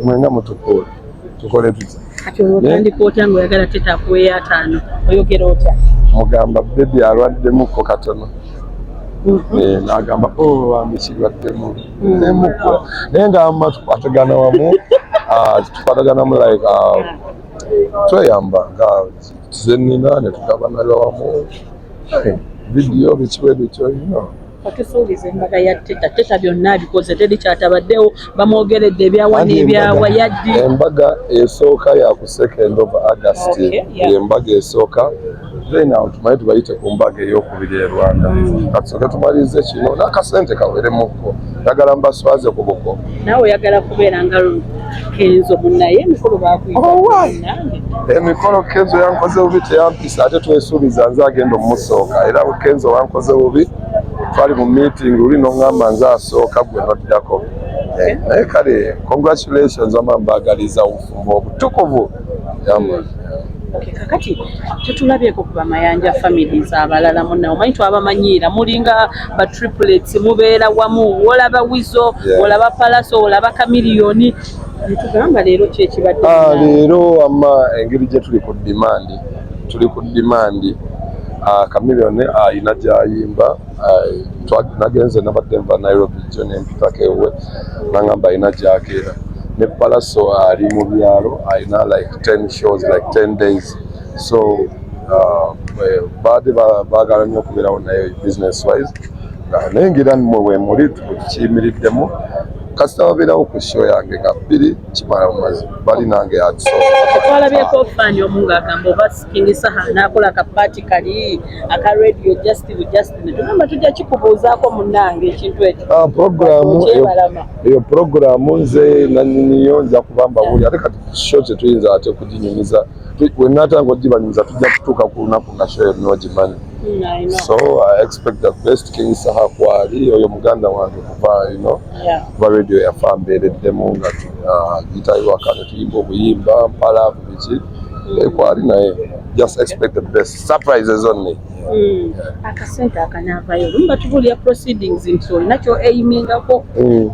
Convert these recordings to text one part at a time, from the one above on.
Mwenga mutukuule, tukole tutya? Kati olwo otandika otya ng'oyagala Teta akuweeyo 50? Oyogera otya? Mugamba, "Baby, alwaddemuko katono." N'agamba, "Oh, bambi, kirwaddemu." Nemukula naye ngamba tukwatagana wamu, tukwataganamu like tweyamba nga tuze nina ne tugabanaga wamu. Video bikiwe bityo. Otusuubiza embaga ya Teta. Teta byonna abikoze, teri kyatabaddewo, bamwogeredde ebyawa Anti n'ebyawa yaddi. Embaga esooka ya ku 2nd of August. Embaga esooka, then awo tumale tubayite ku mbaga eyokubiri e Rwanda. Katusooke tumalirize kino n'akasente kaweremukko, njagala mbaswaze ku buko. Naawe oyagala kubeera nga Kenzo munnaye, emikolo bakuyita. Oh, why? Nange. Emikolo Kenzo yankoze bubi, teyampisa, ate twesuubiza nze agenda omusooka. Era Kenzo wankoze bubi, twali mu meeting luli noŋŋamba nze asooka, gwe noddako. Naye kale congratulations, wama mbaagaliza obufumbo obutukuvu. Yamba. Okay, kakati tetulabyeko ku bamayanja families abalala munna. Omanyi twabamanyiira mulinga ba triplets, mubeera wamu, olaba Wizo, olaba Palaso, olaba Kamiliyoni, netugamba leero ki ekibadde? Leero ama engeri gye tuli ku demand, tuli ku demand. Chameleone ayina gyayimba. Nagenze, nabadde nva Nairobi jjo nempitako ewuwe, nangamba ayina gyakeera. Ne Palaso ali mu byalo, ayina like 10 shows, like 10 days, so baadde baagala nnyo okubeerawo naye business wise. Naye ngira mmwe we muli tukiyimiriddemu, kasita babeerawo ku show yange nga 2 kimala bumazi bali nange atusooka. Twalabyeko fan omu ng'agamba oba King Saha n'akola kapaati kali aka radio just netugamba tujja kikubuuzaako munnange ekintu ekyo. Programu eyo. Okyebalama. Eyo programu nze nanyiniyo, nja kuba mbabuulira. Ate kati show tetuyinza ate kuginyumiza. We naatanga ogibanyumiza, tujja kutuuka ku lunaku nga show yonna ogimanyi. I know. So I expect the best. King Saha kwali oyo muganda wange kuva kuva radio yafa mbeereddemu nga gita iwaka ne tuyimba obuyimba mpala biki. Kwali naye, just expect the best surprises only. Akasente akanaavayo olumu batubuulira proceedings nti olina kyo aimingako.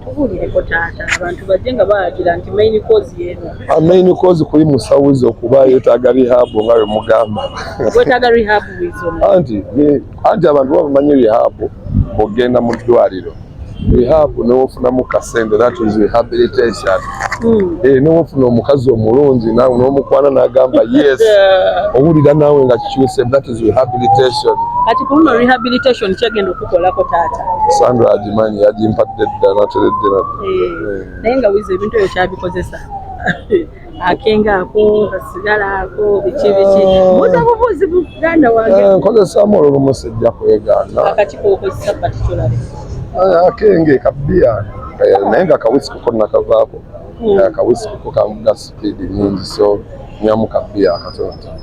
Tubuulireko taata, abantu bajje nga baagira nti main cause yeeno. Main cause kuli musawizi okuba yeetaaga rehab nga bwe mugamba. Wetaaga rehab, Wizo? Anti abantu baba bamanyi rehab bw'ogenda mu ddwaliro. Rehab newofunamu kasente, that is rehabilitation. Newofuna omukazi omulungi naawe n'omukwana n'agamba yes, owulira naawe nga kikyuse, that is rehabilitation. Kati ku luno rehabilitation kyegenda okukolako taata? Sandra agimanyi, yagimpadde dda, nateredde nadda. Naye nga Wizo ebintu ebyo kyabikozesa, akenga ako, kasigala ako, biki biki, buuza bubuuzi muganda wange. Nkozesaamu olwo lumu, sijja kwegaana. Akakiko okozesa particularly? Akenge kabbiya, naye nga kawisiki ko nakavaako. Akawisiki ko kamuga speed nyingi, so nywamu kabbiya akatonotono.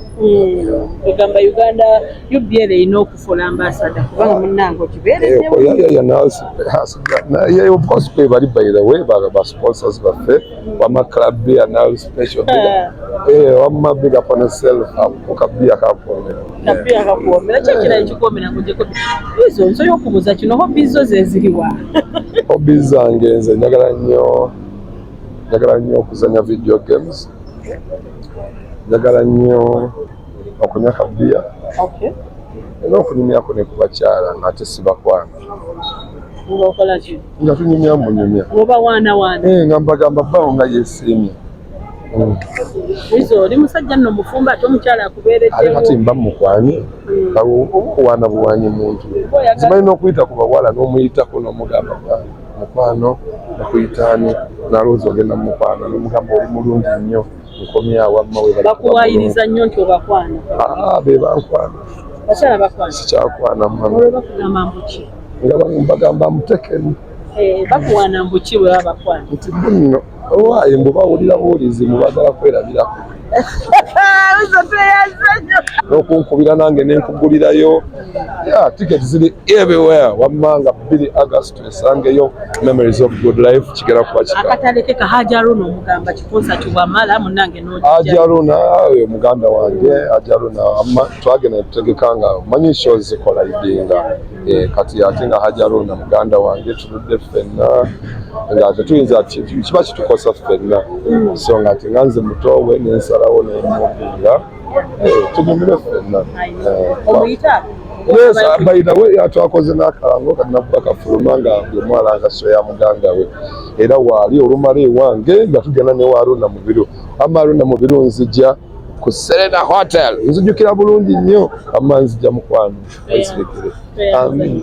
Ogamba Uganda UBL erina okufuula ambassador kubanga munnange okibeereddewo. Yeah, of course kwe bali, by the way, ba sponsors baffe, wama Club Beer now special big wama big up on yourself, ako kabbiya kakuomera. Kabbiya kakuwomera. Ki ekirala ekikuwomera ng'ogyeko Wizo? Nsobola okubuuza kino, hobbies zo ze ziriwa? Hobbies zange, nze njagala nnyo okuzanya video games, njagala nnyo okunywa kabiya n'okunyumyako ne ku bakyala ng'ate sibakwana. Ng'okola ki? Nga tunyumya munyumya. Oba waana waana? Nga mbagamba bbaawo nga yeesiimye. Wizo, oli musajja nno mufumbo, ate omukyala Ate akubeereddewo. Kati mba mukwanye, obuwaana buwanyi muntu. Zimanyi n'okuyita ku bawala n'omuyitako n'omugamba, "Mukwano, bakuyitaani?" Nalowooza ogenda mumukwano n'omugamba, "Oli mulungi nnyo, nkomyawo amma we bali." Bakuwaayiriza nnyo nti obakwana? Be bankwana. Bakyala bakwana? Sikyakwana mama. Olwo bakugamba mbuki? Nga bagamba mutekeni. Bakuwaana mbuki bwe baba bakwana? Nti bunno owaaye mbu bawulira buwulizi, mubagala kwerabirako. Wizo, tweyanze nnyo. N'okunkubira nange nenkugulirayo ya tiketi ziri everywhere. Wammanga 2 August esangeyo Memories of Good Life, kigera kuba kika. Akataleke ka Haji Aruna, omugamba ki concert bwamala munnange n'ogijja? Haji Aruna oyo muganda wange Haji Aruna, amma twagenda netutegeka nga omanyi shows zicollidinga. Kati ate nga Hajji Haruna muganda wange, tuludde ffenna nga tetuyinza, kiba kitukosa ffenna. So nga ati nga nze mutowe, nensalawo nemubuulira, tunyumire ffenna. Omuyita? Yes, by the way, twakoze n'akalango kati kafuluma nga buli mwalanga show ya muganda we, era waali olumala ewange nga tugenda ne Haruna Mubiru. Ama Haruna Mubiru, nzija ku Serena Hotel, nzijukira bulungi nnyo. Ama nzija, mukwano, wesirikire. Amin.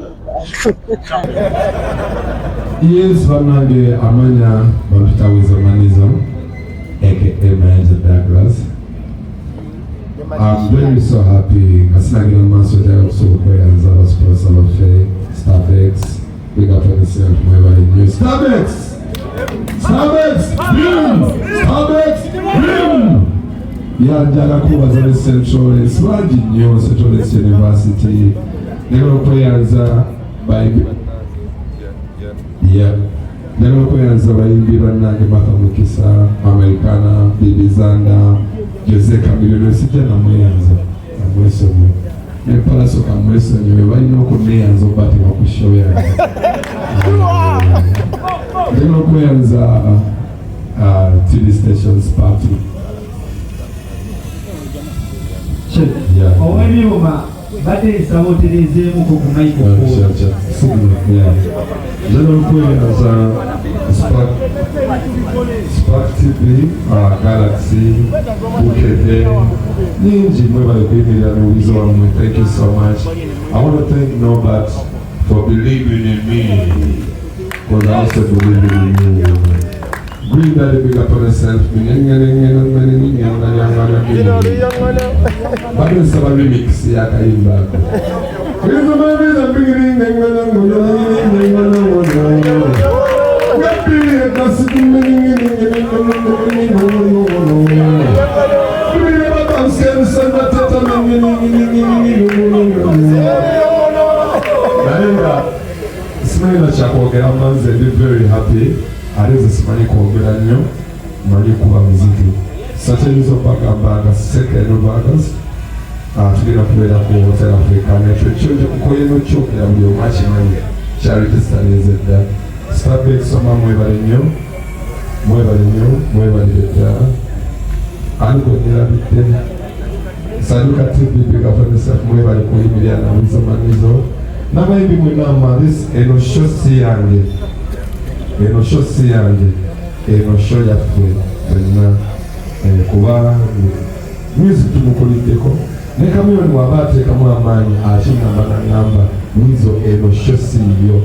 Yes, bannange, amanya bampita Weasel Manizo, aka Mayanja Douglas. I'm very so happy nga sinagira mu maaso, njagala okusobola okweyanza abasponsor baffe, Starbex. Big up on yourself, mwebale nnyo. Starbex, Starbex Brim, Starbex Brim. Ya, njagala kubaza ne Central Lawrence, bangi nnyo, Central Lawrence University. Njagala okweyanza bayimbi. Yeah. Njagala okweyanza bayimbi bannange, Martha Mukisa, Americana, Bibi Zanda, Jose Chameleone. Sijja namweyanza, namwesonyiwe, ne Pallaso kamwesonyiwe, balina okuneyanza obateeka ku show yange. Njagala okweyanza TV stations party. Yeah. Ow'ebyuma, badde nsaba otereezeemuko ku microphone. Njagala okweyanza Spark TV, Galaxy, Bukedde, nyingi, mwebale kuyimirira n'obuwizo wammwe. Thank you so much. I want to thank Norbert for believing in me, because I also believe in you. Green Daddy, big up on yourself. Badde nsaba remix y'akayimba ako. Naye nga simanyi nakyakwogera, manze ndi very happy, ate nze simanyi kwogera nnyo, manyi kuba muziki. So kyeyinza okubagamba nga 2nd of August, tugenda kubeera ku Hotel Africa. Nekyo kyo nkoye nokyogera, buli omu akimanyi, kyaregistarinze dda. Starbex oma, mwebale nnyo, mwebale nnyo, mwebalire ddala. Ani gwe nerabidde? Saluka TV, big up on yourself, mwebale kuyimirira na Weasel Manizo n'abayimbi mwenna. This eno show si yange, eno show si yange, eno show yaffe fenna. Kuba music tumukuliddeko, ne Chameleone waba ateekamu amaanyi, akiŋŋamba naŋŋamba, "Weasel, eno show si yiyo."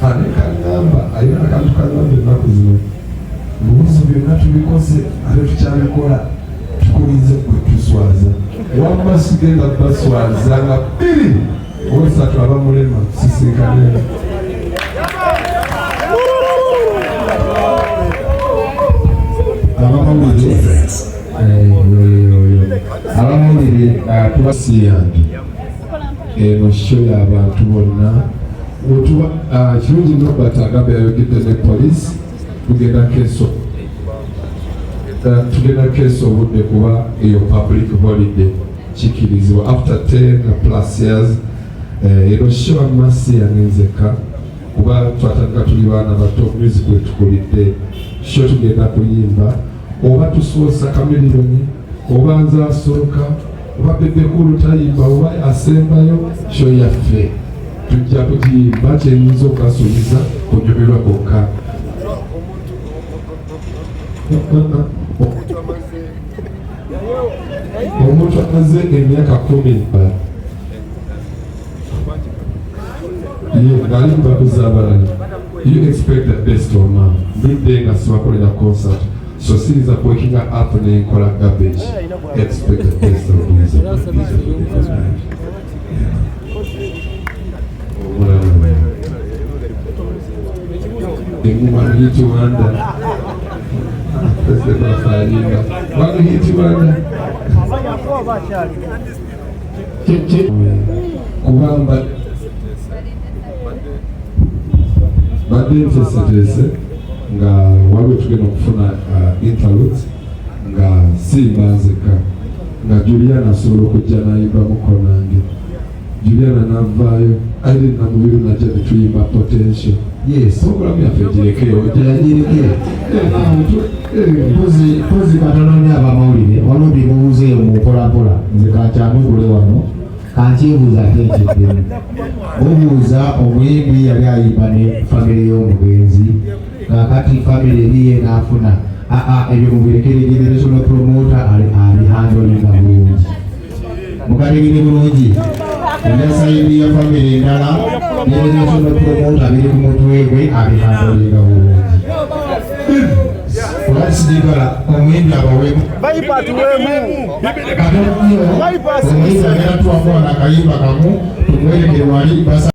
Ane kaŋŋamba alina akantu kaŋŋamba ennaku zino, "Weasel, byonna tubikoze ate tukyabikola, tukulinze gwe tuswaza." Wamma sigenda baswaza nga bbiri owesatu abamulema sisinkaneo. Abamawulire, abamawulire, tuba si yange, eno show y'abantu bonna. Wetuba kirungi, Nobert agamba yayogedde ne police, tugenda keso, tugenda keesa obudde kuba eyo public holiday kikirizibwa after 10 plus years. Eno show amma si yange nzekka, kuba twatandika tuli baana bato, music wetukulidde. Show tugenda kuyimba, oba tusoosa Chameleone, oba nze asooka, oba Bebe Cool tayimba, oba asembayo, show yaffe tujja kugiyimba. Kyenyinza okubasuubiza kunyumirwa kwokka. Omuntu amaze emyaka 10 ye ng'alimba kuzabalala, you expect the best. Oma ndudde nga sibakolera concert, so siyinza kuwakinga up nenkola garbage. Expect the best of music. Omulala one hit wonder, President waffe alimba one hit wonder, kubamba badde nteeseteese nga waliwo tugenda okufuna interludes nga simba nzekka, nga Juliana asobola okujja nayimbamuko nange, Juliana navaayo. Irene Namubiru najja netuyimba Potential. Yes. Programu yaffe girekeyo. Yagireke. Mpozi katono nnyo, abamawulire waliwo byemubuuza eyo mu mpolampola. Nze kankyanugule wano, kankyebuuza ate nkiddemu. Mubuuza omuyimbi yali ayimba ne famire y'omugenzi, kakati famire eriye n'afuna. Aa, ebyo mubirekere generational promoter abihandlinga bulungi, mukategere bulungi. Ebya side ya famire endala, generational promoter biri ku mutwe gwe, abihandlinga bulungi. Olwakisigala omuyimbi abaweemu katono nnyo. Omuyimbi agenda tuwamu wano akayimba kamu, tumuwerekere wali basa.